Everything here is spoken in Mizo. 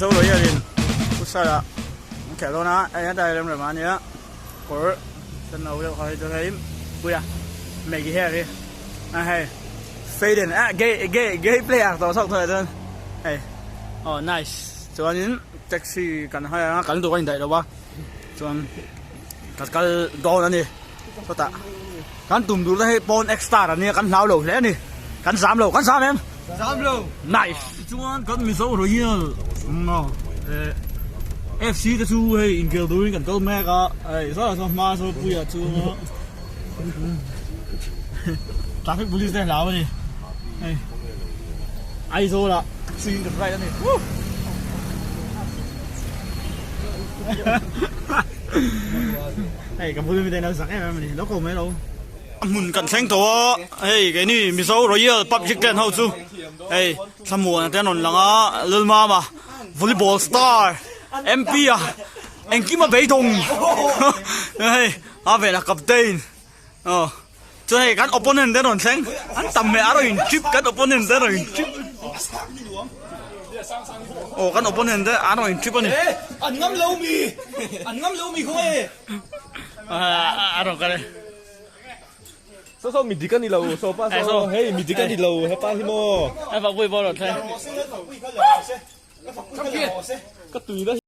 Mizo Royal in futsal ah an khelh dawn a hei hetlai rem rem ah ania kawr sen no deuh kha hei chu hei puia maggie hair hi a hei faden ah gay gay gay player tawh zawk thawh ah chuan hei aw nice chuanin taxi kan hire anga kan tur a indaih lo a chuan ka kal dawn a ni chutah kan tum tur te hi pawn extra a nia kan hlau lo hle a ni kan zam lo kan zam em zam lo nice chuan kan mizo royal maw eh fc te chu hei inkhel turin kan kal mek a hei saw saw hma saw puia chu traffic police te hlau a ni hei Aizawl ah taxi in kan ride a ni woo. Hei ka bul mi te lo zak em em a ni lo ko mai lo. A hmun kan thleng tawh a hei keini Mizo Royal Public Clan ho chu hei Thlamuana te an rawn lang a Lalmama volleyball star MP a engkim a beidawng hei a velah captain aw chuan hei kan opponent te an rawn thleng an tam hmel a rawn in trip kan opponent te an rawn in trip aw kan opponent te an rawn in trip a ni. An ngam lo mi an ngam lo mi khaw e. A rawn kal e. So so mi dik a ni lo so pa so hei mi dik a ni lo hepa hi maw. Hei fakpui pawh a rawn thleng. Ka tui na.